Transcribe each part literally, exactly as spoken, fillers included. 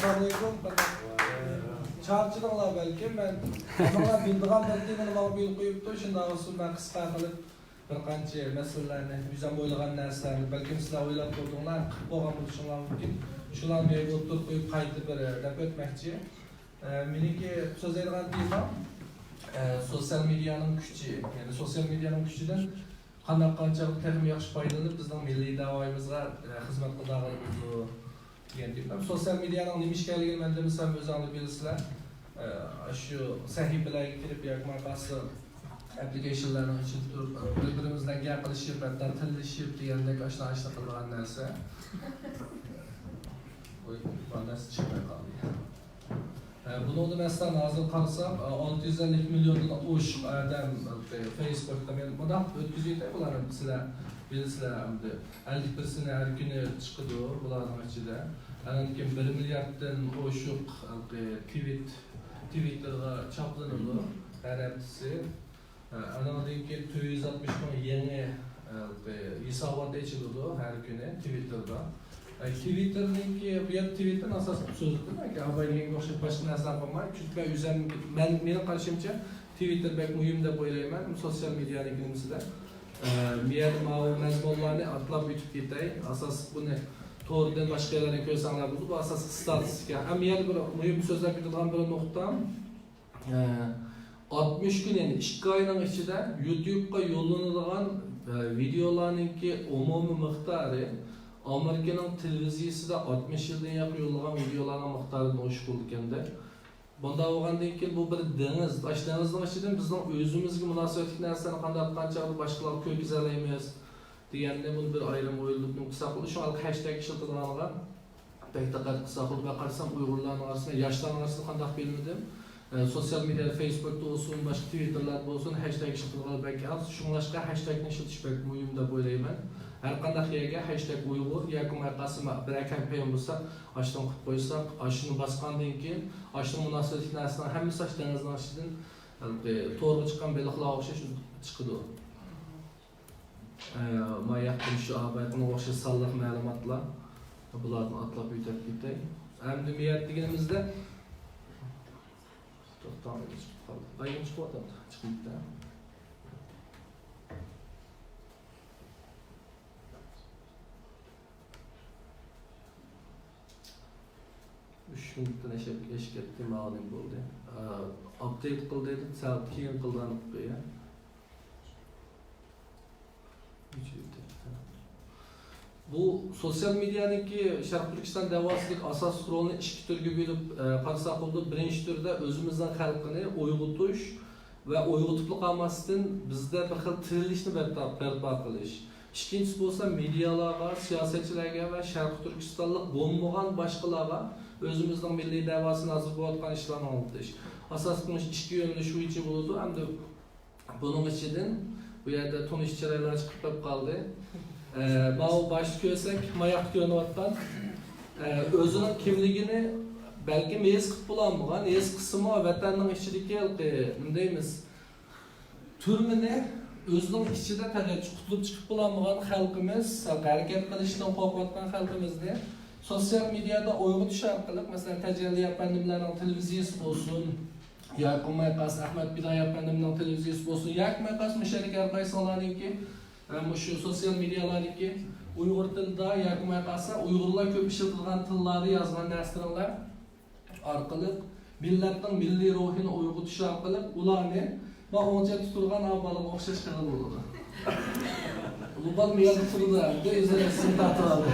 ئەسسالامۇئەلەيكۇم. چارچىدىڭلار بەلكىم، مەن ئاداملار بىلىدىغان بىر تېمىنى ماڭا بۇيرۇپ قويۇپتۇ، شۇنداق بولسۇن مەن قىسقا قىلىپ بىر قانچە مەسىلىلەرنى، ئۆزۈم ئويلىغان نەرسىلەرنى، بەلكىم سىلەر ئويلاپ بولدۇڭلار، قىلىپ بولغان بولۇشۇڭلار مۇمكىن، شۇلارنى ئوتتۇرىغا قويۇپ قايتا بىر دەپ ئۆتمەكچى. ئە، مېنىڭكى سۆزلەيدىغان تېما، ئە، سوتسىيال مېدىيانىڭ كۈچى، يەنى سوتسىيال مېدىيانىڭ كۈچىدىن قانداق قانچە تېخىمۇ ياخشى پايدىلىنىپ، بىزنىڭ مىللىي داۋايىمىزغا، ئە، خىزمەت قىلىدىغانلىقىمىزدۇر دېگەن تېما. سوتسىيال مېدىيانىڭ نېمە ئىكەنلىكىنى مەن دېمىسەم، ئۆزۈڭلار بىلىسىلەر. ئە، شۇ سەھىپىلەرگە كىرىپ ياكى ماقالىسى ئەپلىكېيشنلارنىڭ ئىچىدە تۇرۇپ، بىر-بىرىمىز بىلەن گەپ قىلىشىپ، ھەتتا تىللىشىپ دېگەندەك ئاشنا-ئاشنا قىلىدىغان نەرسە. ۋوي، بۇ نەرسە چىقماي قالدى. ھە، بۇنىڭدا مەسىلەن، ھازىر قارىساق، ئالتە يۈز ئەللىك مىليوندىن ئوشۇق ئادەم فېيسبۇكتا، مەن مۇنداق ئۆتكۈزۈۋېتەي، بۇلارنى سىلەر بىلىسىلەر ئەمدى. ئەللىك بىرسىنى ھەر كۈنى چىقىدۇ بۇلارنىڭ ئىچىدە. ئاندىن كېيىن بىر مىلياردتىن ئوشۇق ھېلىقى تىۋىت-، تىۋىتتېرغا چاپلىنىدۇ ھەر ھەپتىسى. ئانىڭدىن كېيىن تۆت يۈز ئاتمىش مىڭ يېڭى، ئە، ھېسابات ئېچىلىدۇ ھەر كۈنى تىۋىتتېردا. ئە، تىۋىتتېرنىڭكى، بۇ يەردە تىۋىتتېرنى ئاساسلىق سۆزلىدىم. ياكى ئاباي دېگەنگە ئوخشاش باشقا نەرسىلەر قىلماي. چۈنكى مەن ئۆزۈم، مەن، مېنىڭ قارىشىمچە، تىۋىتتېر بەك مۇھىم دەپ ئويلايمەن سوتسىيال مېدىيانىڭكى نېمىسىدە. ئە، بۇ يەردە ماۋۇ مەزمۇنلارنى ئاتلاپ ئۆتۈپ كېتەي. ئاساسلىق بۇنى توردىن باشقا يەرلەرنى كۆرسەڭلار بولىدۇ. بۇ ئاساسلىق ستاتىستىكا. ھەم بۇ يەردە بىر مۇھىم سۆزلەپ كېتىدىغان بىر نۇقتا. ئاتمىش كۈن، يەنى ئىككى ئاينىڭ ئىچىدە يۇتيۇبقا يوللىنىدىغان، ئە، ۋىدېئولارنىڭكى ئومۇمىي مىقدارى ئامېرىكىنىڭ تېلېۋىزىيىسىدە ئاتمىش يىلدىن ياقىن يوللىغان ۋىدېئولارنىڭ مىقدارىدىن ئوشۇق بولىدىكەن-دە. بۇنداق بولغاندىن كېيىن بۇ بىر دېڭىز، ئاشۇ دېڭىزنىڭ ئىچىدىن بىزنىڭ ئۆزىمىزگە مۇناسىۋەتلىك نەرسىلەرنى قانداق قىلغان چاغدا باشقىلارغا كۆرگۈزەلەيمىز دېگەننى بۇنى بىر ئايرىم ئويلىنىپ نۇقتا ساقلىدى. شۇڭا ھېلىقى ھەشتەگ ئىشلىتىدىغانلارغا بەك دىققەت قىلساق بولىدۇ. مەن قارىسام ئۇيغۇرلارنىڭ ئارىسىدا، ياشلارنىڭ ئارىسىدا قانداق بىلمىدىم. ئە، سوتسىيال مېدىيا، فېيسبۇكتا بولسۇن، باشقا تىۋىتتېرلاردا بولسۇن، ھەشتەگ ئىشلىتىدىغانلار بەك ئاز. شۇڭلاشقا ھەشتەگنى ئىشلىتىش بەك مۇھىم دەپ ئويلايمەن. ھەر قانداق يەرگە ھەشتەگ ئۇيغۇر ياكى بولماي قالسا بىرەر كەمپەين بولسا، ئاشۇنى قىلىپ قويساق، ئاشۇنى باسقاندىن كېيىن، ئاشۇنىڭ مۇناسىۋەتلىك نەرسىنىڭ ھەممىسى ئاشۇ دېڭىزنىڭ ئىچىدىن، ھېلىقى، تورغا چىققان بېلىقلارغا ئوخشاش چىقىدۇ. ئە، ماياقتىن شۇ ئابايقىنىڭ ئوخشاش سانلىق مەلۇماتلار، بۇلاردىن ئاتلاپ ئۆتۈپ كېتەي. ئەمدى مىيەت دېگىنىمىزدە، توختاڭ، چىقىپ قالدى. ئايدىن چىقىۋاتامدۇ؟ چىقمىدى. ئۈچ مىنۇتتىن ئېشىپ، ئېشىپ كەتتى، ماۋۇ نېمە بولدى؟ ئا، ئاپدېيت قىل دېدى، سەل كېيىن قىلدى، ئاندىن قويا. بۇ سوتسىيال مېدىيانىڭكى شەرقىي تۈركىستان دەۋاسىدىكى ئاساسلىق رولىنى ئىككى تۈرگە بۆلۈپ، ئە، قارىساق بولىدۇ. بىرىنچى تۈردە ئۆزىمىزنىڭ خەلقىنى ئويغىتىش ۋە ئويغىتىپلا قالماستىن، بىزدە بىر خىل تىرىلىشنى بەرپا، بەرپا قىلىش. ئىككىنچىسى بولسا مېدىيالارغا، سىياسەتچىلەرگە ۋە شەرقىي تۈركىستانلىق بولمىغان باشقىلارغا ئۆزىمىزنىڭ مىللىي دەۋاسىنى ھازىر بولۇۋاتقان ئىشلارنى ئاڭلىتىش. ئاساسلىقى مۇشۇ ئىككى يۆنىلىش بويىچە بولىدۇ. ئەمدى بۇنىڭ ئىچىدىن بۇ يەردە تونۇش چىرايلار چىقىپ قالدى. ئە، ماۋۇ باشتا كۆرسەك، ماياقتا كۆرۈنۈۋاتقان، ئە، ئۆزىنىڭ كىملىكىنى بەلكىم ھېس قىلىپ بولالمىغان، ھېس قىلسىمۇ ۋەتەننىڭ ئىچىدىكى ھېلىقى، نېمە دەيمىز، تۈرمىنى ئۆزىنىڭ ئىچىدە پەقەت قۇتۇلۇپ چىقىپ بولالمىغان خەلقىمىز، ھەرىكەت قىلىشتىن قورقۇۋاتقان خەلقىمىزنى سوتسىيال مېدىيادا ئويغىتىش ئارقىلىق، مەسىلەن، تەجەللى ئەپەندىملەرنىڭ تېلېۋىزىيىسى بولسۇن، ياكى بولماي قالسا ئەخمەت پىدائىي ئەپەندىمنىڭ تېلېۋىزىيىسى بولسۇن، ياكى بولماي قالسا مۇشۇ يەردىكى ھەر قايسىڭلارنىڭكى، ئە، مۇشۇ سوتسىيال مېدىيالاردىكى ئۇيغۇر تىلىدا ياكى بولماي قالسا ئۇيغۇرلار كۆپ ئىشلىتىدىغان تىللاردا يازغان نەرسىلىرىڭلار ئارقىلىق مىللەتنىڭ مىللىي روھىنى ئويغىتىش ئارقىلىق ئۇلارنى، ما، ئوڭ چەتتە تۇرغان ئا بالىغا ئوخشاش قىلغىلى بولىدۇ. ئۇ بالا مۇ يەردە تۇرىدۇ، ئەمدى ئۆزى رەسىم تارتىۋالدى.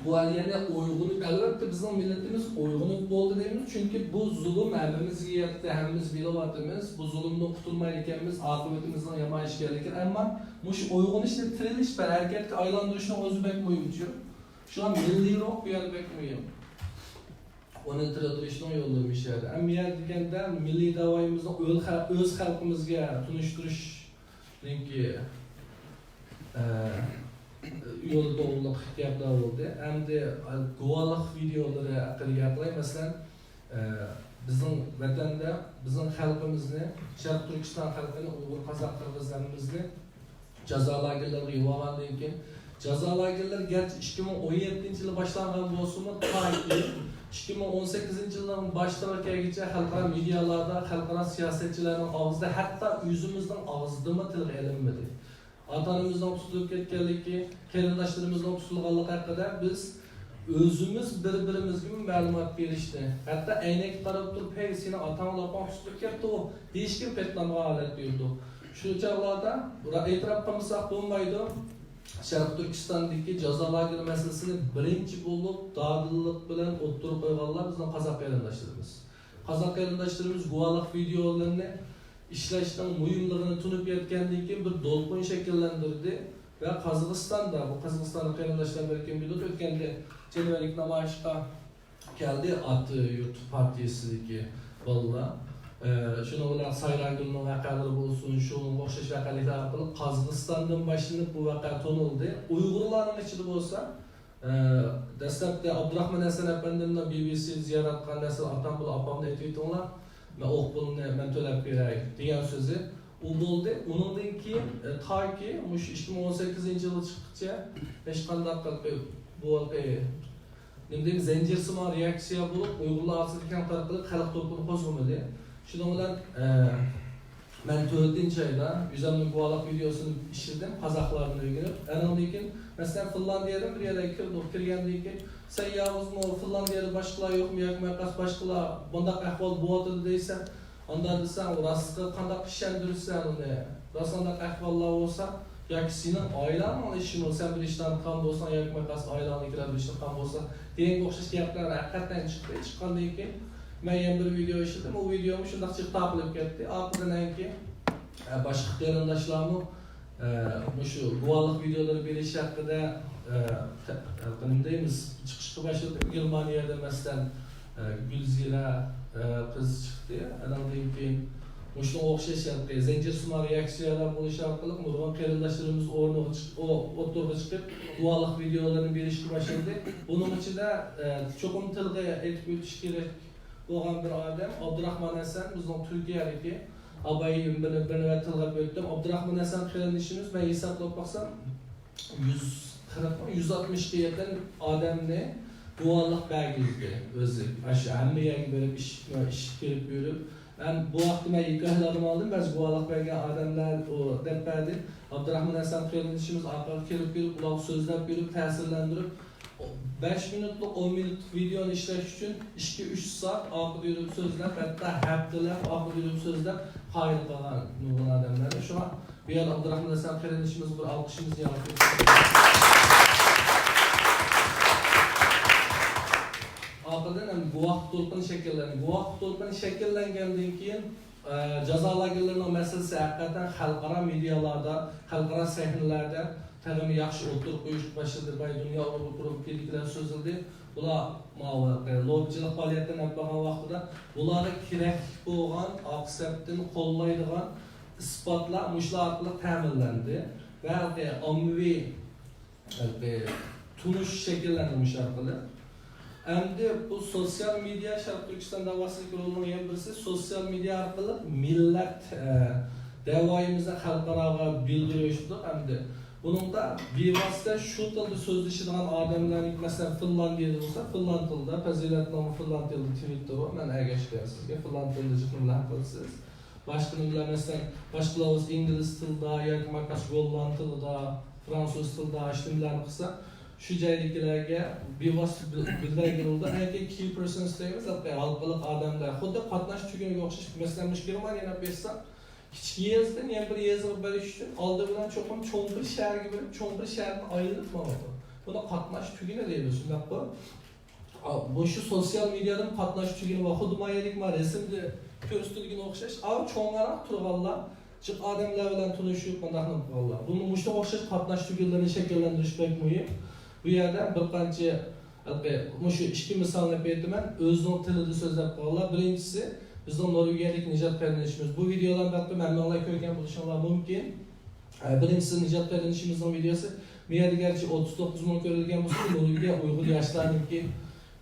بۇ ھال يەنە ئويغىنىپ، ئەلۋەتتە، بىزنىڭ مىللىتىمىز ئويغىنىپ بولدى دەيمىز، چۈنكى بۇ زۇلۇم ھەممىمىزگە يەتتى، ھەممىمىز بىلىۋاتىمىز، بۇ زۇلۇمدىن قۇتۇلمايدىكەنمىز، ئاقىۋىتىمىزنىڭ يامان ئىكەنلىكىنى. ئەمما مۇشۇ ئويغىنىشنى تىرىلىش بىر ھەرىكەتكە ئايلاندۇرۇشنىڭ ئۆزى بەك مۇھىم. شۇڭا مىللىي روھ بۇ يەردە بەك مۇھىم. ئۇنى تىرىلدۈرۈشنىڭ يوللىرى مۇشۇ يەردە. ئەمما يەر دېگەندە مىللىي داۋايىمىزنى ئۆل خە-، ئۆز خەلقىمىزگە تونۇشتۇرۇشنىڭكى، ئە، يولى توغرۇلۇق گەپلەر بولدى. ئەمدى، ئە، گۇۋاھلىق ۋىدېئولىرى ھەققىدە گەپ قىلاي. مەسىلەن، ئە، بىزنىڭ ۋەتەندە بىزنىڭ خەلقىمىزنى، شەرقىي تۈركىستان خەلقىنى، ئۇيغۇر، قازاق، قىرغىز ھەممىمىزنى جازا لاگېرلىرىغا يوللىغاندىن كېيىن، جازا لاگېرلىرى گەرچە ئىككى مىڭ ئون يەتتىنچى يىلى باشلانغان بولسىمۇ، تاكى ئىككى مىڭ ئون سەككىزىنچى يىلنىڭ باشلىرىغا كەلگۈچە خەلقئارا مېدىيالاردا، خەلقئارا سىياسەتچىلەرنىڭ ئاغزىدا، ھەتتا ئۆزىمىزنىڭ ئاغزىدىمۇ تىلغا ئېلىنمىدى. ئاتا-ئانىمىزنىڭ تۇتۇلۇپ كەتكەنلىكى، قېرىنداشلىرىمىزنىڭ تۇتۇلغانلىقى ھەققىدە بىز ئۆزىمىز بىر-بىرىمىزگىمۇ مەلۇمات بېرىشنى، ھەتتا ئەينەككە قاراپ تۇرۇپ، ھەي، سېنىڭ ئاتاڭ-ئاپاڭ تۇتۇلۇپ كەتتىغۇ، دېيىشكىمۇ پەتنانغان ھالەتتە يۈردۇق. شۇ چاغلاردا ئېتىراپ قىلمىساق بولمايدۇ. شەرقىي تۈركىستاندىكى جازا لاگېرى مەسىلىسىنى بىرىنچى بولۇپ دادىللىق بىلەن ئوتتۇرىغا قويغانلار بىزنىڭ قازاق قېرىنداشلىرىمىز. قازاق قېرىنداشلىرىمىز گۇۋاھلىق ۋىدېئولىرىنى ئىشلەشنىڭ مۇھىملىقىنى تونۇپ يەتكەندىن كېيىن بىر دولقۇن شەكىللەندۈردى ۋە قازاقىستاندا، بۇ قازاقىستانلىق قېرىنداشلار بەلكىم بىلىدۇ، ئۆتكەندە جەنۋەرلىك نامايىشقا كەلدى، ئاتا يۇرت پارتىيىسىدىكى بالىلار. ئە، شۇنىڭ بىلەن سايرانگۈلنىڭ ۋەقەلىرى بولسۇن، شۇنىڭغا ئوخشاش ۋەقەلىكلەر ئارقىلىق قازاقىستاندىن باشلىنىپ بۇ ۋەقە تونۇلدى. ئۇيغۇرلارنىڭ ئىچىدە بولسا، ئە، دەسلەپتە ئابدۇراخمان ھەسەن ئەپەندىمنىڭ بى بى سى زىيارەت قىلغان نەرسىلەر، ئاتام پۇلى، ئاپامنى ئېتىۋېتىڭلار، مەن ئوق پۇلىنى مەن تۆلەپ بېرەي دېگەن سۆزى ئۇ بولدى. ئۇنىڭدىن كېيىن، ئە، تاكى مۇشۇ ئىككى مىڭ ئون سەككىزىنچى يىلغا چىققىچە ھېچقانداق بۇ، نېمە دەيمىز، زەنجىرسىمان رېئاكسىيە بولۇپ، ئۇيغۇرلار ئارىسىدا كەڭ تارقىلىپ، خەلق دولقۇنى قوزغىمىدى. شۇنىڭ بىلەن، ئە، مەن تۆتىنچى ئايدا ئۆزۈمنىڭ گۇۋاھلىق ۋىدېئوسىنى ئىشلىدىم، قازاقلاردىن ئۆگىنىپ. ئانىڭدىن كېيىن، مەسىلەن، فىنلاندىيەدىن بىر يەرگە كىردۇق. كىرگەندىن كېيىن، سەن يالغۇزمۇ، فىنلاندىيەدە باشقىلار يوقمۇ ياكى مايقاس باشقىلار بۇنداق ئەھۋال بولۇۋاتىدۇ دەيسەن. ئاندا دېسەڭ، ئۇ راستلىقىغا قانداق ئىشەندۈرىسەن ئۇنى؟ راست ئانداق ئەھۋاللار بولسا، ياكى سېنىڭ ئائىلەڭنىڭ ئىشىمۇ، سەن بىر ئىشلارنى قىلغان بولساڭ، ياكى مايقاس ئائىلەڭدىكىلەر بىر ئىشنى قىلغان بولسا، دېگەنگە ئوخشاش گەپلەر ھەقىقەتەن چىقتى. چىققاندىن كېيىن مەن يەنە بىر ۋىدېئو ئىشلىدىم. ئۇ ۋىدېئومۇ شۇنداق جىق تارقىلىپ كەتتى. ئارقىدىن كېيىن، ئە، باشقا قېرىنداشلارمۇ، ئە، مۇشۇ گۇۋاھلىق ۋىدېئولىرى بېرىش ھەققىدە، ئە، نېمە دەيمىز، چىقىشقا باشلىدىم. گېرمانىيەدە، مەسىلەن، ئە، گۈلزىرە، ئە، قىز چىقتى. ئانىڭدىن كېيىن مۇشۇنىڭغا ئوخشاش ھېلىقى زەنجىرسىمان رېئاكسىيەلەر بولۇش ئارقىلىق نۇرغۇن قېرىنداشلىرىمىز ئورنىغا چىق-، ئو-، ئوتتۇرىغا چىقىپ، گۇۋاھلىق ۋىدېئولىرىنى بېرىشكە باشلىدى. بۇنىڭ ئىچىدە، ئە، چوقۇم تىلغا ئېلىپ ئۆتۈش كېرەك بولغان بىر ئادەم ئابدۇراخمان ھەسەن، بىزنىڭ تۈركىيەدىكى ئاباي بىر، بىر نۆۋەت تىلغا ئۆتتۈم. ئابدۇراخمان ھەسەن قېرىندىشىمىز، مەن ھېسابلاپ باقسام، يۈز قىرىق، يۈز ئاتمىشقا يېقىن ئادەمنى گۇۋاھلىق بەرگۈزدى ئۆزى. ئاشۇ ھەممە يەرگە بېرىپ، ئىشىك، ئىشىك كىرىپ يۈرۈپ. مەن بۇ ھەقتە مەن ھېكايىلەردىن ئالدىم، بەزى گۇۋاھلىق بەرگەن ئادەملەر ئۇ دەپ بەردى. ئابدۇراخمان ھەسەن قېرىندىشىمىز ئارقىغا كىرىپ يۈرۈپ، ئۇلارغا سۆزلەپ يۈرۈپ، تەسىرلەندۈرۈپ، بەش مىنۇتلۇق، ئون مىنۇتلۇق ۋىدېئونى ئىشلەش ئۈچۈن ئىككى، ئۈچ سائەت ئارقىدا يۈرۈپ سۆزلەپ، ھەتتا ھەپتىلەپ ئارقىدا يۈرۈپ سۆزلەپ، قايىل قىلغان نۇرغۇن ئادەملەرنى. شۇڭا بۇ يەردە ئابدۇراخمان ھەسەن قېرىندىشىمىزغا بىر ئالقىشىمىزنى ياڭرىتىپ، ئارقىدىن ئەمدى گۇۋاھلىق دولقۇنى شەكىللەندى. گۇۋاھلىق دولقۇنى شەكىللەنگەندىن كېيىن، ئە، جازا لاگېرلىرىنىڭ مەسىلىسى ھەقىقەتەن خەلقئارا مېدىيالاردا، خەلقئارا سەھنىلەردە تېخىمۇ ياخشى ئوتتۇرىغا قويۇشقا باشلىدى. باي دۇنيا ئۇيغۇر گۇرۇپپىدىكىلەر سۆزلىدى. بۇلار ماۋۇ لوبىچىلىق پائالىيەتتىن ئېلىپ بارغان ۋاقتىدا بۇلارغا كېرەكلىك بولغان ئاقسەپتىن قوللايدىغان ئىسپاتلار مۇشۇلار ئارقىلىق تەمىنلەندى. ۋە ئاممىۋى ھېلىقى تونۇش شەكىللەندى مۇشۇ ئارقىلىق. ئەمدى بۇ سوتسىيال مېدىيا شەرقىي تۈركىستان داۋاسىدىكى رولنىڭ يەنە بىرسى، سوتسىيال مېدىيا ئارقىلىق مىللەت، ئە، دەۋايىمىزنى خەلقئاراغا بىلدۈرۈش دېدۇق. ئەمدى بۇنىڭدا بىۋاسىتە شۇ تىلدا سۆزلىشىدىغان ئادەملەرنىڭ، مەسىلەن، فىنلاندىيەدە بولسا، فىنلاند تىلىدا، پەزىلەتنىڭ فىنلاند تىلىدا تىۋىتتېرى بار، مەن ئەگەشتۈرەي سىزگە، فىنلاند تىلىدا جىق نېمىلەر قىلىسىز. باشقا نېمىلەر، مەسىلەن، باشقىلار بولسا ئىنگلىز تىلىدا ياكى ماكاس گوللاند تىلىدا، فرانسۇز تىلىدا ئاشۇ نېمىلەرنى قىلسا، شۇ جايدىكىلەرگە بىۋاسىتە بىل-، بىلدۈرگىلى بولىدۇ. ئەنكى كىي پېرسونس دەيمىز، ھېلىقى ھالقىلىق ئادەملەر. خۇددى قاتناش تۈگۈنىگە ئوخشاش. مەسىلەن، مۇشۇ گېرمانىيەنى ئېلىپ ئېيتساق، كىچىك يېزىدىن يەنە بىر يېزىغا بېرىش ئۈچۈن ئالدى بىلەن چوقۇم چوڭ بىر شەھەرگە بېرىپ، چوڭ بىر شەھەردىن ئايلىنىپ ماڭىدۇ. بۇنى قاتناش تۈگۈنى دەيمىز، شۇنداققۇ؟ ئا، مۇشۇ سوتسىيال مېدىيادىمۇ قاتناش تۈگۈنى بار. خۇددى ما يەردىكى ما رەسىمدە كۆرسىتىلگىنى ئوخشاش، ئاۋۇ چوڭراق تۇرغانلار جىق ئادەملەر بىلەن تونۇشۇپ، مۇنداق نېمە قىلغانلار. بۇمۇ مۇشۇنىڭغا ئوخشاش قاتناش تۈگۈنلىرىنى شەكىللەندۈرۈش بەك مۇھىم. بۇ يەردە بىر قانچە، ھېلىقى، مۇشۇ ئىككى مىسالنى بېرىمەن. ئۆزىنىڭ تىلىدا سۆزلەپ قالغانلار. بىرىنچىسى، بىزنىڭ نورۋېگىيەلىك نىجات قېرىندىشىمىز. بۇ ۋىدېئولارنى بەلكىم ھەممىڭلار كۆرگەن بولۇشۇڭلار مۇمكىن. ئە، بىرىنچىسى، نىجات قېرىندىشىمىزنىڭ ۋىدېئوسى. بۇ يەردە گەرچە ئوتتۇز توققۇز مىڭ كۆرۈلگەن بولسىمۇ، نورۋېگىيە ئۇيغۇر ياشلارنىڭكى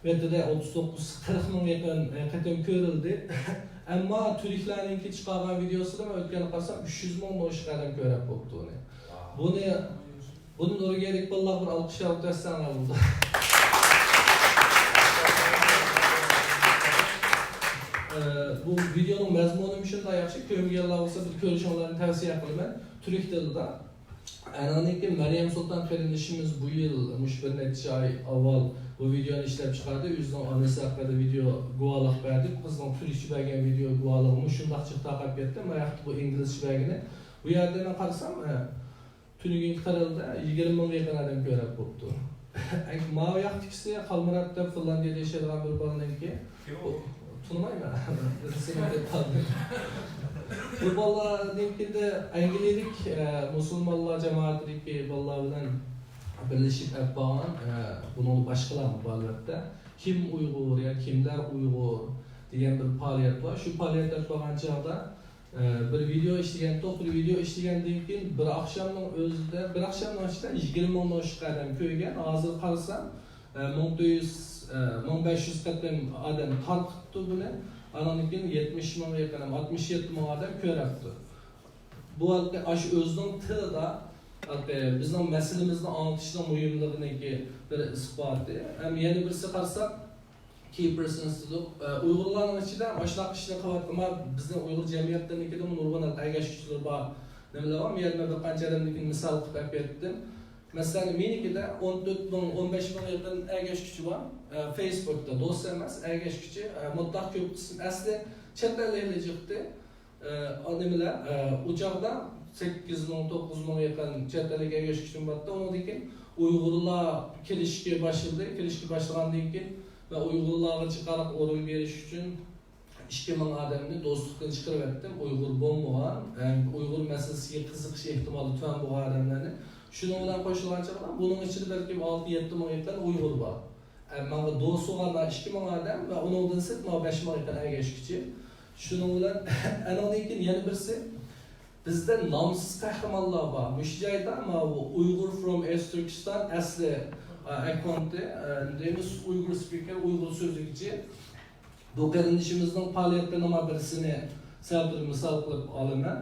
ۋەتىدە ئوتتۇز توققۇز، قىرىق مىڭ يېقىن، ئە، قېتىم كۆرۈلدى. ئەمما تۈركلەرنىڭكى چىقارغان ۋىدېئوسىدا مەن ئۆتكەندە قارىسام، ئۈچ يۈز مىڭدىن ئوشۇق ئادەم كۆرۈپ بوپتۇ ئۇنى. بۇنى بۇنى نورۋېگىيەدىكى بالىلارغا بىر ئالقىش ياغدۇرساڭلار بولىدۇ. ئە، بۇ ۋىدېئونىڭ مەزمۇنى شۇنداق ياخشى، كۆرمىگەنلەر بولسا بىر كۆرۈشۈڭلارنى تەۋسىيە قىلىمەن. تۈرك تىلىدا. ئانىڭدىن كېيىن مەريەم سۇلتان قېرىندىشىمىز بۇ يىل، مۇشۇ بىر نەچچە ئاي ئاۋۋال بۇ ۋىدېئونى ئىشلەپ چىقاردى. ئۆزىنىڭ ئانىسى ھەققىدە ۋىدېئو گۇۋاھلىق بەردى. قىزنىڭ تۈركچە بەرگەن ۋىدېئو گۇۋاھلىقىمۇ شۇنداق جىق تارقاپ كەتتى. ماياقتا بۇ ئىنگلىزچە بەرگىنى. بۇ يەردە مەن قارىسام، ئە، تۈنۈگۈنكى قېرىلدە يىگىرمە مىڭغا يېقىن ئادەم كۆرۈپ بوپتۇ. ماۋۇ ياقتىكىسى خالمۇرات دەپ فىنلاندىيەدە ياشايدىغان بىر بالىنىڭكى. تونۇمايمەن. بىرسىنى دەپ قالدىم. بۇ بالىلارنىڭكىدە ئەنگلىيەلىك، ئە، مۇسۇلمانلار جامائىتىدىكى بالىلار بىلەن بىرلىشىپ ئەپ بارغان، ئە، بۇنىڭدا باشقىلارمۇ بار، ئەلۋەتتە. كىم ئۇيغۇر يا كىملەر ئۇيغۇر دېگەن بىر پائالىيەت بار. شۇ پائالىيەت ئەپ بارغان چاغدا، ئە، بىر ۋىدېئو ئىشلىگەنتۇق. بىر ۋىدېئو ئىشلىگەندىن كېيىن بىر ئاخشامنىڭ ئۆزىدە، بىر ئاخشامنىڭ ئىچىدە يىگىرمە مىڭدىن ئوشۇق ئادەم كۆرگەن. ھازىر قارىسام، ئە، مىڭ تۆت يۈز، ئە، مىڭ بەش يۈز قېتىم ئادەم تارقىتىپتۇ بۇنى. ئانىڭدىن كېيىن يەتمىش مىڭغا يېقىن، ئاتمىش يەتتە مىڭ ئادەم كۆرەپتۇ. بۇ ھالقى ئاشۇ ئۆزىنىڭ تىلىدا، ھالقى بىزنىڭ مەسىلىمىزنى ئاڭلىتىشنىڭ مۇھىملىقىنىڭكى بىر ئىسپاتى. ھەم يەنە بىرسى قارىساق، كىي پېرسونس دېدۇق. ئە، ئۇيغۇرلارنىڭ ئىچىدە مۇشۇنداق ئىشنى قىلىۋاتقان، بىزنىڭ ئۇيغۇر جەمئىيەتلىرىنىڭكىدىمۇ نۇرغۇن ئەگەشكۈچىلىرى بار. نېمىلەر بار؟ مۇ يەردە مەن بىر قانچە ئادەمنىڭكىنى مىسال قىلىپ ئەپ كەتتىم. مەسىلەن، مېنىڭكىدە ئون تۆت مىڭ، ئون بەش مىڭغا يېقىن ئەگەشكۈچى بار. ئە، فېيسبۇكتا، دوست ئەمەس، ئەگەشكۈچى. ئە، مۇنداق كۆپ قىسىم ئەسلى چەت ئەللىكلا چىقتى. ئە، نېمىلەر، ئە، ئۇ چاغدا سەككىز مىڭ، توققۇز مىڭغا يېقىن چەت ئەللىك ئەگەشكۈچىم بارتتى. ئۇنىڭدىن كېيىن ئۇيغۇرلار كېلىشكە باشلىدى. كېلىشكە باشلىغاندىن كېيىن مەن ئۇيغۇرلارغا جىقراق ئورۇن بېرىش ئۈچۈن ئىككى مىڭ ئادەمنى دوستلۇقتىن چىقىرىۋەتتىم. ئۇيغۇر بولمىغان، ئە، ئۇيغۇر مەسىلىسىگە قىزىقىش ئېھتىمالى تۆۋەن بولغان ئادەملەرنى. شۇنىڭ بىلەن قوشۇلغان چاغدا بۇنىڭ ئىچىدە بەلكىم ئالتە يەتتە مىڭغا يېقىن ئۇيغۇر بار. ئە، ماڭا دوست بولغان ئىككى مىڭ ئادەم ۋە ئۇنىڭدىن سىرت ماڭا بەش مىڭغا يېقىن ئەگەشكۈچى. شۇنىڭ بىلەن ئانىڭدىن كېيىن يەنە بىرسى، بىزدە نامسىز قەھرىمانلار بار. مۇشۇ جايدا ماۋۇ ئۇيغۇر فروم ئېست تۈركىستان ئەسلى، ئە، ئەككاونتى، ئە، دەيمىز ئۇيغۇر سپىكېر، ئۇيغۇر سۆزلىگۈچى. بۇ قېرىندىشىمىزنىڭ پائالىيەتلىرىنىڭ بىرسىنى سەل بىر مىسال قىلىپ ئالىمەن.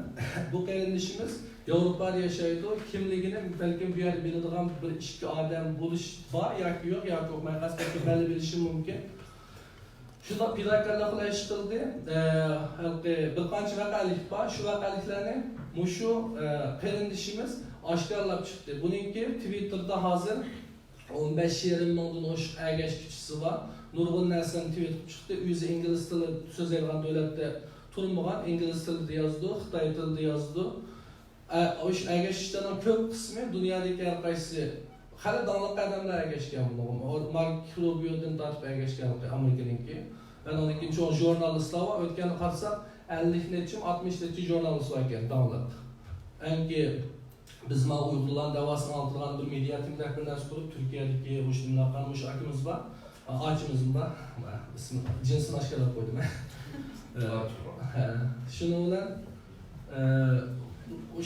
بۇ قېرىندىشىمىز ياۋروپادا ياشايدۇ. كىملىكىنى بەلكىم بۇ يەردە بىلىدىغان بىر ئىككى ئادەم بولۇش بار ياكى يوق، ياكى ئوقۇماي قالسا بەلكىم مەنلا بىلىشىم مۇمكىن. شۇنداق پىداكارلىق بىلەن ئىش قىلدى. ئە، ھېلىقى بىر قانچە ۋەقەلىك بار. شۇ ۋەقەلىكلەرنى مۇشۇ، ئە، قېرىندىشىمىز ئاشكارىلاپ چىقتى. بۇنىڭكى تىۋىتتېردا ھازىر ئون بەش يېرىم مىڭدىن ئوشۇق ئەگەشكۈچىسى بار. نۇرغۇن نەرسىلەرنى تىۋىت قىلىپ چىقتى. ئۆزى ئىنگلىز تىلى سۆزلەيدىغان دۆلەتتە تۇرمىغان، ئىنگلىز تىلىدا يازىدۇ، خىتاي تىلىدا يازىدۇ. ئە، ئوشۇ ئەگەشكۈچىلەرنىڭ كۆپ قىسمى دۇنيادىكى ھەر قايسى خېلى داڭلىق ئادەملەر ئەگەشكەن بۇنىڭغا. ماركو روبىيودىن تارتىپ ئەگەشكەن ئامېرىكىنىڭكى. ئاندىن كېيىن چوڭ ژۇرنالىستلار بار. ئۆتكەندە قارىساق، ئەللىك نەچچىمۇ، ئاتمىش نەچچە ژۇرنالىست بار ئىكەن، داڭلىق. ئەنكى بىز مانا ئۇيغۇرلارنىڭ دەۋاسىنى ئاڭلىتىدىغان بىر مېدىا تىڭلىق بىر نەرسە قۇرۇپ، تۈركىيەدىكى مۇشۇ نېمىلەر قىلغان مۇشۇ ئاكىمىز بار، ئاچىمىز بار، ئىسمى، جىنسىنى ئاشكارىلاپ قويدۇم. ھە، شۇنىڭ بىلەن، ئە،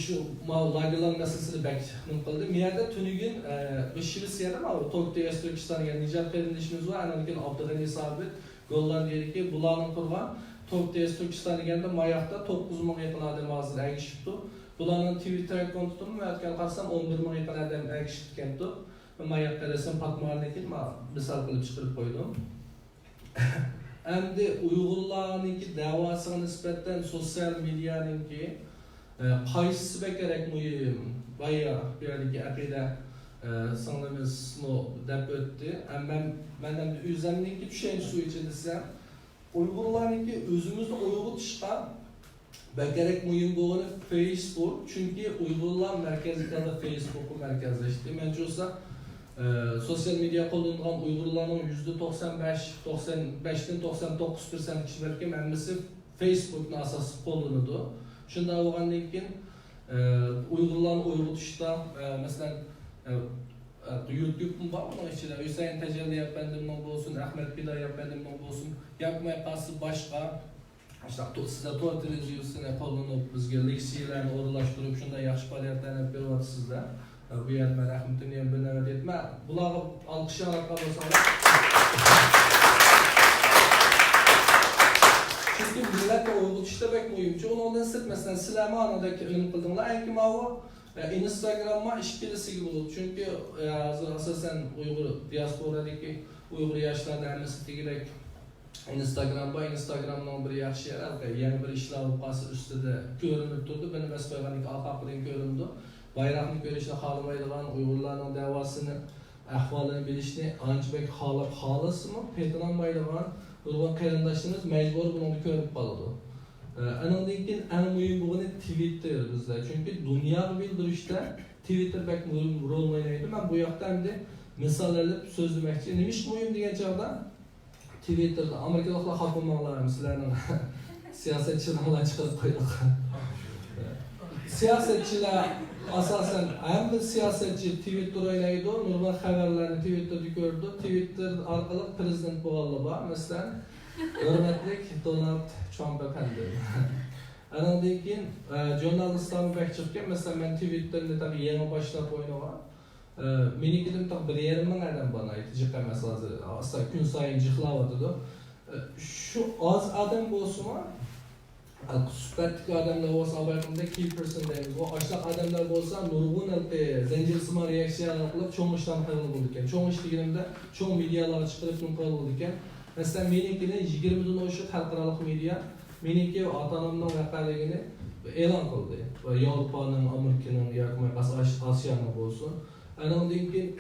شۇ ماۋۇ لاگېرلار مەسىلىسىنى بەك نېمە قىلدى. مۇ يەردە تۈنۈگۈن، ئە، بىر شىۋېتسىيەدە ماۋۇ توك تي ئېس تۈركىستان دېگەن نىجات قېرىندىشىمىز بار، ئاندىن كېيىن ئابدۇغېنى سابىت، گوللاندىيەدىكى بۇلارنىڭ قۇرغان توك تي ئېس تۈركىستان دېگەندە ماياقتا توققۇز مىڭغا يېقىن ئادەم ھازىر ئەگىشىپتۇ. بۇلارنىڭ تىۋىتتېر ئەككاونتىدىمۇ ئۆتكەن قارىسام ئون بىر مىڭغا يېقىن ئادەم ئەگىشىپتىكەنتۇ. ماياق قەلىسىم پاتمىغاندىن كېيىن ما-، مىسال قىلىپ چىقىرىپ قويدۇم. ئەمدى ئۇيغۇرلارنىڭكى دەۋاسىغا نىسبەتەن سوتسىيال مېدىيانىڭكى، ئە، قايسىسى بەكرەك مۇھىم؟ بايا بۇ يەردىكى ئەقىدە، ئە، سىڭلىمىزمۇ دەپ ئۆتتى. ئەمما مەن، مەن ئەمدى ئۆزۈمنىڭكى چۈشەنچىسى بويىچە دېسەم، ئۇيغۇرلارنىڭكى ئۆزىمىزنى ئويغىتىشقا بەكرەك مۇھىم بولغىنى فېيسبۇك، چۈنكى ئۇيغۇرلار مەركەزلىك ھالدا فېيسبۇكقا مەركەزلەشتى. مەنچە بولسا، ئە، سوتسىيال مېدىيا قوللىنىدىغان ئۇيغۇرلارنىڭ يۈزدە توقسان بەش، توقسان بەشتىن توقسان توققۇز پىرسەنت كىشى بەلكىم ھەممىسى فېيسبۇكنى ئاساسلىق قوللىنىدۇ. شۇنداق بولغاندىن كېيىن، ئە، ئۇيغۇرلارنى ئويغىتىشتا، ئە، مەسىلەن، ئە، ئە، يۇتيۇبمۇ بار بۇنىڭ ئىچىدە. ھۈسەيىن تەجەللى ئەپەندىمنىڭ بولسۇن، ئەخمەت پىدائىي ئەپەندىمنىڭ بولسۇن، ياكى بولماي قالسا باشقا شۇنداق تو-، سىلەر تور تېلېۋىزىيىسىنى قوللىنىپ، بىزگە لېكسىيەلەرنى ئورۇنلاشتۇرۇپ، شۇنداق ياخشى پائالىيەتلەرنى ئېلىپ بېرىۋاتىسىزلەر. بۇ يەردە مەن رەھمىتىمنى يەنە بىر نۆۋەت ئېيتىمەن. بۇلارغا ئالقىش ياڭراتقان بولساڭلار. چۈنكى مىللەتنى ئويغىتىشتا بەك مۇھىم. چۈنكى ئۇنىڭدىن سىرت، مەسىلەن، سىلەرمۇ ئانىدەك ئىلىم قىلدىڭلار. ئەنكى ماۋۇ ئىنستاگراممۇ ئىككىلىسىگە بولىدۇ. چۈنكى، ئە، ھازىر ئاساسەن ئۇيغۇر دىياسپورادىكى ئۇيغۇر ياشلارنىڭ ھەممىسى دېگۈدەك ئىنستاگرام بار. ئىنستاگرامنىڭ بىر ياخشى يېرى، يەنە بىر ئىشلار بولۇپ قالسا ئۈستىدە كۆرۈنۈپ تۇرىدۇ. بىرنى بەس قويغاندىن كېيىن ئارقا-ئارقىدىن كۆرۈنىدۇ. بايراقنى كۆرۈشنى خالىمايدىغان، ئۇيغۇرلارنىڭ دەۋاسىنى، ئەھۋالىنى بىلىشنى ئانچە بەك خالاپ خالىسىمۇ پېتىنالمايدىغان نۇرغۇن قېرىنداشلىرىمىز مەجبۇرىي بۇنىڭدا كۆرۈنۈپ قالىدۇ. ئە، ئانىڭدىن كېيىن ئەڭ مۇھىم بولغىنى تىۋىتتېر بىزدە. چۈنكى دۇنياغا بىلدۈرۈشتە تىۋىتتېر بەك مۇھىم رول ئوينايدۇ. مەن بۇ ياقتا ئەمدى مىسال ئېلىپ سۆزلىمەكچى. نېمىشقا مۇھىم دېگەن چاغدا، تىۋىتتېردا، ئامېرىكىلىقلار خاپا بولماڭلار، سىلەرنىڭ سىياسەتچىلىرىڭلارنى چىقىرىپ قويدۇق. سىياسەتچىلەر، ئاساسەن ھەممە سىياسەتچى تىۋىتتېر ئوينايدۇ، نۇرغۇن خەۋەرلەرنى تىۋىتتېردا كۆرىدۇ. تىۋىتتېر ئارقىلىق پىرېزىدېنت بولغانلار بار، مەسىلەن، ھۆرمەتلىك دونالد ترامپ ئەپەندىم. ئانىڭدىن كېيىن، ئە، ژۇرنالىستلارمۇ بەك جىقكەن. مەسىلەن، مەن تىۋىتتېرنى تېخى يېڭى باشلاپ ئوينىغان. ئە، مېنىڭكىدىن تېخى بىر يېرىم مىڭ ئادەم بار، ناھايىتى جىق ئەمەس ھازىر. ئاستا كۈن سايىن جىقلاۋاتىدۇ. ئە، شۇ ئاز ئادەم بولسىمۇ، ئە، سۈپەتلىك ئادەملەر بولسا، ئاۋۋال كىي پېرسون دەيمىز. ئۇ ئاشۇنداق ئادەملەر بولسا، نۇرغۇن ھېلىقى زەنجىرسىمان رېئاكسىيە ئارقىلىق چوڭ ئىشلارنى قىلغىلى بولىدىكەن. چوڭ ئىش دېگىنىمدە، چوڭ مېدىيالارغا چىقىرىپ نېمە قىلغىلى بولىدىكەن. مەسىلەن، مېنىڭكىنى يىگىرمىدىن ئوشۇق خەلقئارالىق مېدىيا مېنىڭكى ئاتا-ئانامنىڭ ۋەقەلىكىنى ئېلان قىلدى. ۋە ياۋروپانىڭ، ئامېرىكىنىڭ ياكى بولمىسا ئاش-، ئاسىيانىڭ بولسۇن. ئانىڭدىن كېيىن،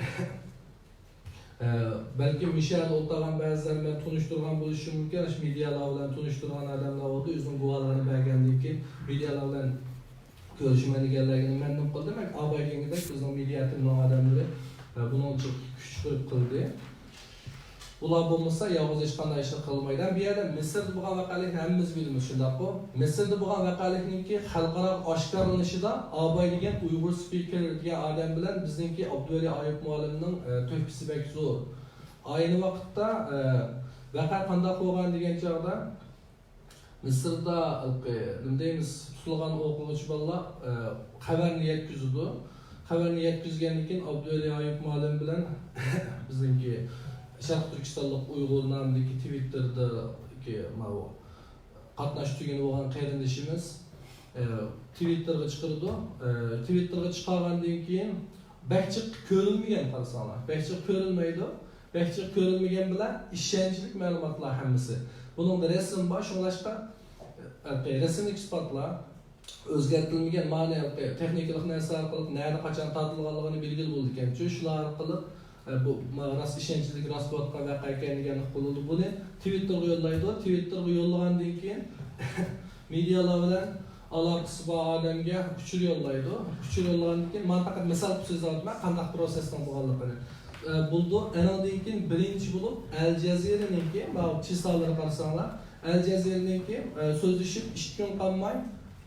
ئە، بەلكىم مۇشۇ يەردە ئولتۇرغان بەزىلەر مەن تونۇشتۇرغان بولۇشۇم مۇمكىن. ئاشۇ مېدىيالار بىلەن تونۇشتۇرغان ئادەملەر بولدى. ئۆزىنىڭ گۇۋاھلىقىنى بەرگەندىن كېيىن مېدىيالار بىلەن كۆرۈشىمەن دېگەنلەرگە مەمنۇن قىلدىم. ئاۋاي دېگەندەك بىزنىڭ مېدىيا تىمىنىڭ ئادەملىرى، ئە، بۇنىڭ ئۈچۈن كۈچ چىقىرىپ قىلدى. بۇلار بولمىسا يالغۇز ھېچقانداق ئىشنى قىلمايدۇ. ھەم بۇ يەردە مىسىردا بولغان ۋەقەلىكنى ھەممىمىز بىلىمىز، شۇنداققۇ؟ مىسىردا بولغان ۋەقەلىكنىڭكى خەلقئارا ئاشكارىلىنىشىدا ئاباي دېگەن ئۇيغۇر سپىكېر دېگەن ئادەم بىلەن بىزنىڭكى ئابدۇۋەلى ئايۇپ مۇئەللىمنىڭ، ئە، تۆھپىسى بەك زور. ئاينى ۋاقىتتا، ئە، ۋەقە قانداق بولغان دېگەن چاغدا، مىسىردا ھېلىقى، نېمە دەيمىز، تۇتۇلغان ئوقۇغۇچى بالىلار، ئە، خەۋەرنى يەتكۈزىدۇ. خەۋەرنى يەتكۈزگەندىن كېيىن ئابدۇۋەلى ئايۇپ مۇئەللىم بىلەن بىزنىڭكى شەرقىي تۈركىستانلىق ئۇيغۇر نامىدىكى تىۋىتتېردىكى ماۋۇ قاتناش تۈگۈنى بولغان قېرىندىشىمىز، ئە، تىۋىتتېرغا چىقىرىدۇ. ئە، تىۋىتتېرغا چىقارغاندىن كېيىن بەك جىق كۆرۈلمىگەن، قارىساڭلار. بەك جىق كۆرۈلمەيدۇ. بەك جىق كۆرۈلمىگەن بىلەن ئىشەنچلىك مەلۇماتلار ھەممىسى. بۇنىڭدا رەسىم بار، شۇڭلاشقا، ئە، رەسىملىك ئىسپاتلار ئۆزگەرتىلمىگەن مانا تېخنىكىلىق نەرسە ئارقىلىق نەدە قاچان تارتىلغانلىقىنى بىلگىلى بولىدىكەن. شۇ، شۇلار ئارقىلىق، ئە، بۇ ما-، راست ئىشەنچلىك، راست بولۇۋاتقان ۋەقە ئىكەن دېگەنلىك بولىدۇ. بۇنى تىۋىتتېرغا يوللايدۇ. تىۋىتتېرغا يوللىغاندىن كېيىن مېدىيالار بىلەن ئالاقىسى بار ئادەمگە ئۇچۇر يوللايدۇ. ئۇچۇر يوللىغاندىن كېيىن، مانا پەقەت مىسال قىلىپ سۆزلەۋاتىمەن، قانداق پروسېسنىڭ بولغانلىقىنى. ئە، بولىدۇ. ئانىڭدىن كېيىن بىرىنچى بولۇپ ئەل جەزىرىنىڭكى، ماۋۇ چىسالىرى قارىساڭلار، ئەل جەزىرىنىڭكى، ئە، سۆزلىشىپ ئىككى كۈن قالماي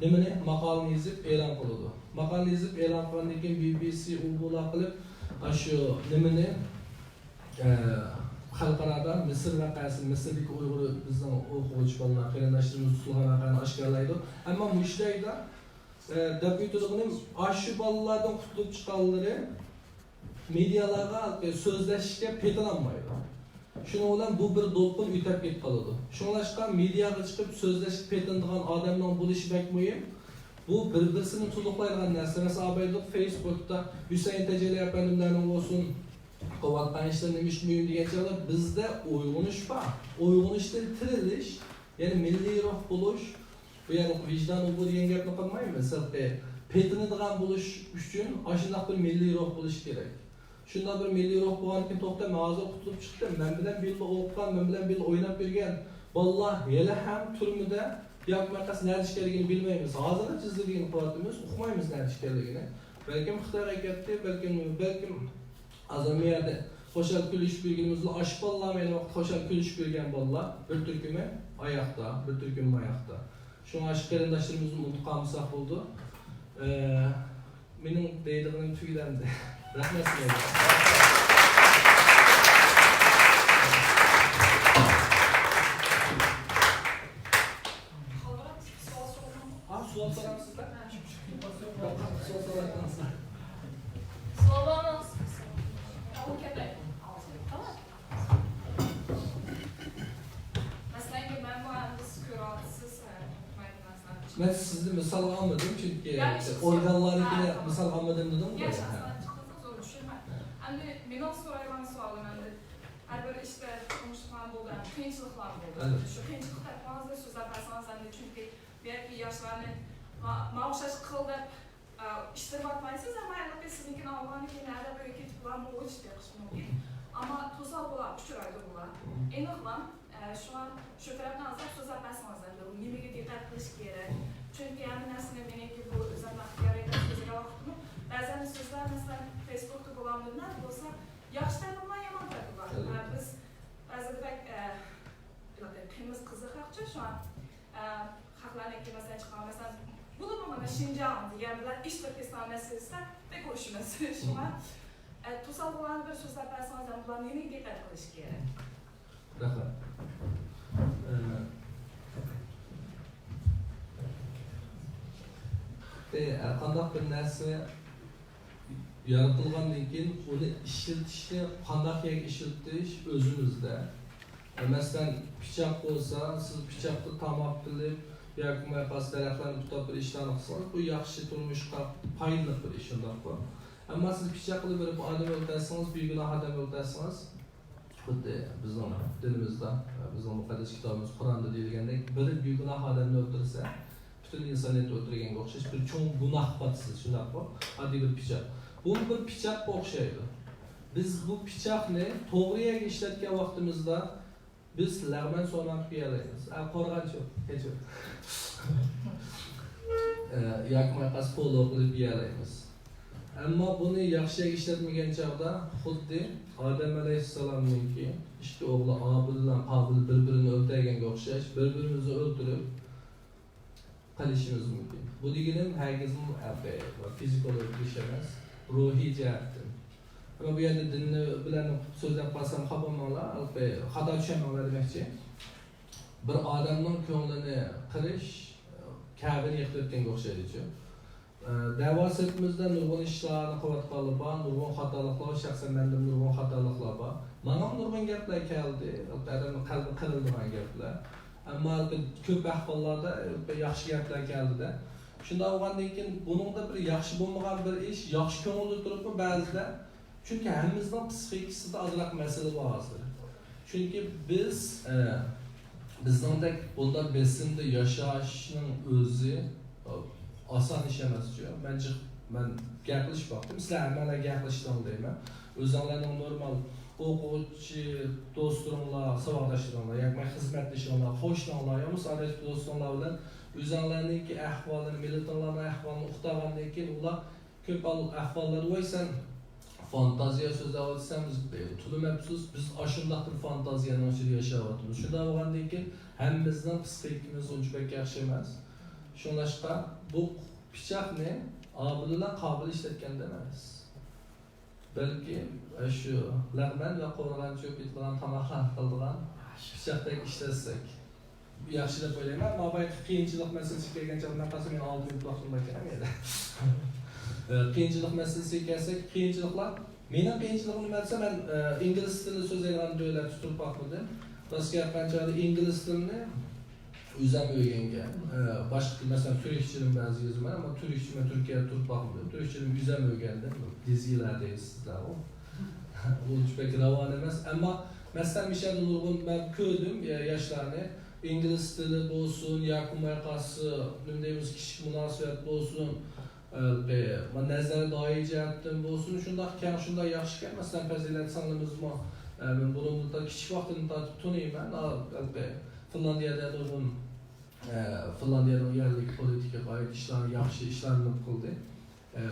نېمىنى، ماقالىنى يېزىپ ئېلان قىلىدۇ. ماقالىنى يېزىپ ئېلان قىلغاندىن كېيىن بى بى سى ئۇ بۇلار قىلىپ، ئاشۇ نېمىنى، ئە، خەلقئارادا مىسىر ۋەقەسى، مىسىردىكى ئۇيغۇر بىزنىڭ ئوقۇغۇچى بالىلار، قېرىنداشلىرىمىز تۇتۇلغان ۋەقەنى ئاشكارىلايدۇ. ئەمما مۇشۇ جايدا، ئە، دەپ ئۆتىدىغىنىم، ئاشۇ بالىلاردىن قۇتۇلۇپ چىققانلىرى مېدىيالارغا سۆزلەشكە پېتىنالمايدۇ. شۇنىڭ بىلەن بۇ بىر دولقۇن ئۆتەپ كېتىپ قالىدۇ. شۇڭلاشقا مېدىياغا چىقىپ سۆزلەشكە پېتىنىدىغان ئادەمنىڭ بولۇشى بەك مۇھىم. بۇ بىر-بىرسىنى تولۇقلايدىغان نەرسە. مەسىلەن، ئاۋايلىق فېيسبۇكتا ھۈسەيىن تەجەللى ئەپەندىملەرنىڭ بولسۇن، قىلىۋاتقان ئىشلىرى نېمىشقا مۇھىم دېگەن چاغدا، بىزدە ئويغىنىش بار. ئويغىنىشتىن تىرىلىش، يەنى مىللىي روھ بولۇش، بۇ يەردە ۋىجدان ئۇ بۇ دېگەن گەپنى قىلمايمىز. ھېلىقى پېتىنىدىغان بولۇش ئۈچۈن ئاشۇنداق بىر مىللىي روھ بولۇشى كېرەك. شۇنداق بىر مىللىي روھ بولغاندىكىن، توختاڭ، مەن ھازىر قۇتۇلۇپ چىقتىم، مەن بىلەن بىللە ئوقۇغان، مەن بىلەن بىللە ئويناپ يۈرگەن بالىلار ھېلىھەم تۈرمىدە ياكى مەقەس نەدە ئىكەنلىكىنى بىلمەيمىز. ھازىرغىچە ئىزدىگىلى قىلىۋاتىمىز، ئۇقمايمىز نەدە ئىكەنلىكىنى. بەلكىم خىتايغا كەتتى، بەلكىم، بەلكىم ھازىر مۇ يەردە خۇشال كۈلۈشۈپ يۈرگىنىمىزدىلا، ئاشۇ بالىلار، ئەينى ۋاقىتتا خۇشال كۈلۈشۈپ يۈرگەن بالىلار، بىر تۈركۈمى ئاياقتا، بىر تۈركۈمى ماياقتا. شۇڭا ئاشۇ قېرىنداشلىرىمىزنى ئۇنتۇپ قالمىساق بولىدۇ. ئە، مېنىڭ دەيدىغىنىم تۈگىدى ئەمدى. رەھمەت سىلەرگە. سوئال سورامسىز؟ سوئال سورايسىز. سوئال بارمۇ؟ مەسىلەن، مەن بۇ ئەمدى سىز كۆرۈۋاتىسىز، ئۇقمايدىغان نەرسىلەرنى. مەن سىزنى مىسالغا ئالمىدىم، چۈنكى ياق، ئىش يوق. ئورگانلارنىكىنى ھە. مىسالغا ئالمىدىم دېدىڭغۇ. ياق، ھە. شەخسەن چىقتىڭىز، ئۇنى چۈشىنىمەن. ھە. ئەمدى مېنىڭ سورايدىغان سوئالىم، ئەمدى ھەر بىر ئىشتا تۇرمۇشلۇقلار بولىدۇ، ئەمدى قىيىنچىلىقلار بولىدۇ. ئەلۋەتتە. شۇ قىيىنچىلىق تەرىپىڭىزنى سۆزلەپ بەرسىڭىز، ئەمدى چۈنكى بۇ يەردىكى ياشلارنى ما-، ماڭا ئوخشاش قىل دەپ، ئە، ئىشلىتىۋاتمايسىز، ئەمما ھېلىقى سىزنىڭكىنى ئالغاندىن كېيىن ھەدە بىرگە كېتىپ بۇلارمۇ ئويلىشىپ بېقىشى مۇمكىن. ئەمما توسالغۇلار ئۇچرايدۇ بۇلار. ئېنىقلا، ئە، شۇڭا شۇ تەرەپنى ئازراق سۆزلەپ بەرسىڭىز، ئەمدى نېمىگە دىققەت قىلىش كېرەك؟ چۈنكى ھەممە نەرسىنى مېنىڭكى بۇ ئۆزۈمنىڭ ئىختىيارىي قىلىپ سۆزلىگەن ۋاقتىمۇ بەزەن سۆزلەر، مەسىلەن، فېيسبۇكتا بولامدۇ، نەدە بولسا، ياخشى تەرىپى بار، يامان تەرىپى بار. ئە، بىز بەزىدە بەك، ئە، قىمىز قىزىق ھەقچە شۇڭا، ئە، خەقلەرنىڭكى مەسىلەن چىققان، مەسىلەن، بولۇپمۇ مانا شىنجاڭ دېگەن بىلەن ئىش تۈركىستان مەسىلىسىدە بەك ئۇرۇشىمىز. شۇڭا، ئە، توسالغۇلارنى بىر سۆزلەپ بەرسىڭىز، ھەم بۇلار نېمىگە دىققەت قىلىش كېرەك؟ رەھمەت. ئە، ئە، ھەرقانداق بىر نەرسە يارىتىلغاندىن كېيىن ئۇنى ئىشلىتىشنى قانداق يەرگە ئىشلىتىش ئۆزىمىزدە. مەسىلەن، پىچاق بولسا، سىز پىچاقتا تاماق قىلىپ ياكى بولمىسا دەرەخلەرنى پۇتاپ بىر ئىشلارنى قىلسىڭىز، بۇ ياخشى، تۇرمۇشقا پايدىلىق بىر ئىش، شۇنداققۇ؟ ئەمما سىز پىچاق بىلەن بىر ئادەم ئۆلتۈرسىڭىز، بىگۇناھ ئادەم ئۆلتۈرسىڭىز، خۇددى بىزنىڭ دىنىمىزدا، بىزنىڭ مۇقەددەس كىتابىمىز قۇرئاندا دېيىلگەندەك، بىر بىگۇناھ ئادەمنى ئۆلتۈرسە، پۈتۈن ئىنسانىيەتنى ئۆلتۈرگەنگە ئوخشاش بىر چوڭ گۇناھقا پاتىسىز، شۇنداققۇ؟ ئاددىي بىر پىچاق. بۇمۇ بىر پىچاققا ئوخشايدۇ. بىز بۇ پىچاقنى توغرا يەرگە ئىشلەتكەن ۋاقتىمىزدا، بىز لەغمەن سونا قىلىپ يېيەلەيمىز. ئە، قورغانچۇق، قېچىپ. ئە، ياكى مايقاس پولۇ قىلىپ يېيەلەيمىز. ئەمما بۇنى ياخشى يەرگە ئىشلەتمىگەن چاغدا خۇددى ئادەم ئەلەيھىسسالامنىڭكى ئىككى ئوغلى ئابىل بىلەن قابىل بىر-بىرىنى ئۆلتۈرگەنگە ئوخشاش، بىر-بىرىمىزنى ئۆلتۈرۈپ، قىلىشىمىز مۇمكىن. بۇ دېگىنىم ھەرگىزمۇ، ئە، بىر فىزىكولوگىك ئىش ئەمەس، روھىي جەھەتتىن. ئەمما بۇ يەردە دىننى بىلەن سۆزلەپ قالسام خاپا بولماڭلار، ئە، خاتا چۈشەنمەڭلار دېمەكچى. بىر ئادەمنىڭ كۆڭلىنى قىرىش، ئە، كەبىنى يىقىپ ئۆتكەنگە ئوخشايدۇچۇ. ئە، دەۋا سېپىمىزدە نۇرغۇن ئىشلارنى قىلىۋاتقانلار بار، نۇرغۇن خاتالىقلار، شەخسەن مەندىمۇ نۇرغۇن خاتالىقلار بار. ماڭىمۇ نۇرغۇن گەپلەر كەلدى، ئادەمنىڭ قەلبى قىرىلىدىغان گەپلەر. ئەمما كۆپ ئەھۋاللاردا ياخشى گەپلەر كەلدى-دە. شۇنداق بولغاندىن كېيىن بۇنىڭدا بىر ياخشى بولمىغان بىر ئىش، ياخشى كۆڭۈلدە تۇرۇپمۇ بەزىدە، چۈنكى ھەممىمىزنىڭ پسىخىكىسىدا ئازراق مەسىلە بار ھازىر. چۈنكى بىز، ئە، بىزنىڭدەك بۇنداق بېسىمدا ياشاشنىڭ ئۆزى، ئە، ئاسان ئىش ئەمەسچۇ. مەن جىق-، مەن گەپ قىلىشىپ باقتىم، سىلەر ھەممەڭلار گەپ قىلىشتىڭلار دەيمەن. ئۆزۈڭلارنىڭ نورمال ئوقۇغۇچى دوستلىرىڭلار، ساۋاقداشلىرىڭلار ياكى خىزمەتدىشىڭلار، قوشناڭلار يا بولمىسا ئادەتتىكى دوستۇڭلار بىلەن ئۆزۈڭلارنىڭكى ئەھۋالىنى، مىللىتىڭلارنىڭ ئەھۋالىنى ئۇقتۇرغاندىن كېيىن، ئۇلار كۆپ ھال-، ئەھۋاللاردا، ۋاي، سەن فانتازىيە سۆزلەۋاتىسەن، بىز، ئە، تولىمۇ ئەپسۇس، بىز ئاشۇنداق بىر فانتازىيەنىڭ ئىچىدە ياشاۋاتىمىز. شۇنداق بولغاندىن كېيىن ھەممىمىزنىڭ پسىخىكىمىز ئۇنچە بەك ياخشى ئەمەس. شۇڭلاشقا بۇ پىچاقنى ئابىل بىلەن قابىل ئىشلەتكەندە ئەمەس. بەلكىم، ئە، شۇ لەغمەن ۋە قورغانچۇق ئېتىلغان تاماقلارنى قىلىدىغان پىچاقتەك ئىشلەتسەك ياخشى دەپ ئويلايمەن. ئەمما بايىقى قىيىنچىلىق مەسىلىسىگە كەلگەن چاغدا مەن قارىسام يەنە ئالتە مىنۇت ۋاقتىم بار ئىكەن، يەنە. ئە، قىيىنچىلىق مەسىلىسىگە كەلسەك، قىيىنچىلىقلار، مېنىڭ قىيىنچىلىقىم نېمە دېسە، مەن، ئە، ئىنگلىز تىلى سۆزلەيدىغان دۆلەتتە تۇرۇپ باقمىدىم. راست گەپ، قانچە ئىنگلىز تىلىنى ئۆزۈم ئۆگەنگەن. ئە، باشقا تىل، مەسىلەن، تۈركچىنى بەزى يېزىمەن، ئەمما تۈركچە مەن تۈركىيەدە تۇرۇپ باقمىدىم. تۈركچىنى ئۆزۈم ئۆگەندىم، دىزىلەر دەيسىزلەرغۇ. ئۇنچە بەك راۋان ئەمەس. ئەمما مەسىلەن، مۇشۇ يەردە نۇرغۇن مەن كۆردۈم، يا-، ياشلارنى ئىنگلىز تىلى بولسۇن، ياكى بولماي قالسا، نېمە دەيمىز، كىشىلىك مۇناسىۋەت بولسۇن، ئە، بە-، نەزەر دائىرە جەھەتتىن بولسۇن، شۇنداق كەڭ، شۇنداق ياخشىكەن. مەسىلەن، پەزىلەت سىڭلىمىزمۇ، ئە، مەن بۇرۇندىن تا-، كىچىك ۋاقتىدىن تارتىپ تونۇيمەن. ئا، ئە، بە-، فىنلاندىيەدە نۇرغۇن، ئە، فىنلاندىيەنىڭ يەرلىك پولىتىكىغا ئائىت ئىشلارنى، ياخشى ئىشلارنى قىلدى. ئە،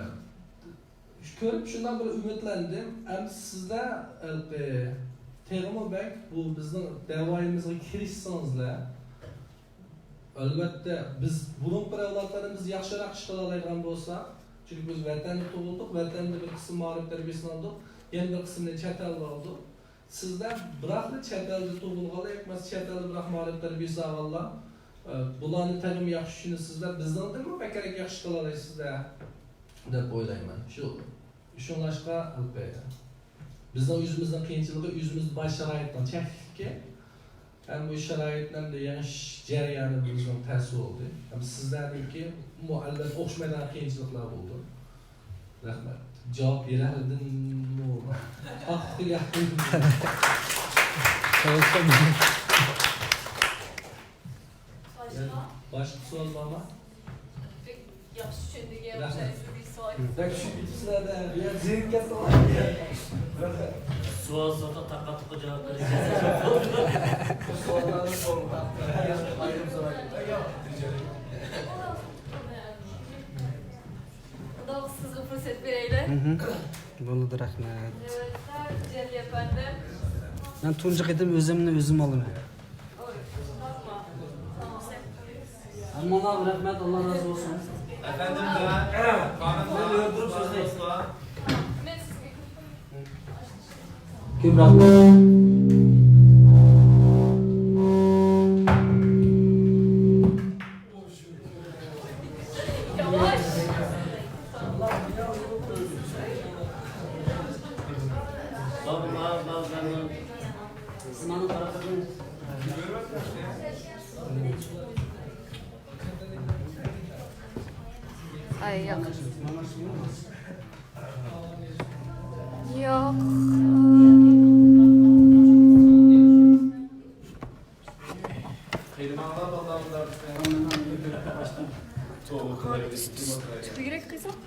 كۆرۈپ شۇنداق بىر ئۈمىدلەندىم. ئەمدى سىزلەر ھېلىقى تېخىمۇ بەك بۇ بىزنىڭ دەۋايىمىزغا كىرىشسىڭىزلەر، ئەلۋەتتە، بىز بۇرۇنقى ئەۋلادلاردىن بىز ياخشىراق ئىش قىلالايدىغان بولساق، چۈنكى بىز ۋەتەندە تۇغۇلدۇق، ۋەتەندە بىر قىسىم مائارىپ تەربىيەسىنى ئالدۇق، يەنە بىر قىسمىنى چەت ئەلدە ئالدۇق. سىزلەر بىراقلا چەت ئەلدە تۇغۇلغانلار ياكى بولمىسا چەت ئەلدە بىراق مائارىپ تەربىيەسى ئالغانلار، ئە، بۇلارنى تېخىمۇ ياخشى چۈشىنىسىزلەر، بىزنىڭدىنمۇ بەكرەك ياخشى قىلالايسىزلەر دەپ ئويلايمەن. شۇ، شۇڭلاشقا، ئەلبەتتە، بىزنىڭ ئۆزىمىزنىڭ قىيىنچىلىقى، ئۆزىمىزدە بار شارائىتنىڭ چەكلىكلىكى، ھەم بۇ شارائىتنىڭ يېڭىش جەريانى بىزنىڭ تەس بولدى. ھەم سىزلەردىكى مۇئەللىم ئوخشىمايدىغان قىيىنچىلىقلار بولدى. رەھمەت. جاۋاب بېرەلىدىممۇ؟ ئاق ياق. باشقا؟ باشقا سوئال بارمۇ؟ بەك ياخشى چۈشەندۈرگەن. رەھمەت. ئوخشايسىز، بىر سوئال. بەك چۈشىنىپ كېتىپسىلەر-دە. يا زېرىكىپ كەتتىڭلار. سوئال سوراپ تاقا-تۇقا جاۋاب بېرىش. سوئاللارنى سورىماڭ. ئايرىم سورايلى. ئۇنداق سىزگە پۇرسەت بېرەيلى. مھم. بولىدۇ، رەھمەت. نۆۋەتتە جەلىل ئەپەندى. مەن تۇنجى قېتىم ئۆزۈمنى ئۆزۈم ئالىمەن. ھەممىڭلارغا رەھمەت، ئاللا رازى بولسۇن. ئەپەندىم، خانىم، كۆپ رەھمەت. ياۋاش. ئاي، ياق. ياق. تۈكۈرۈك قىلساق.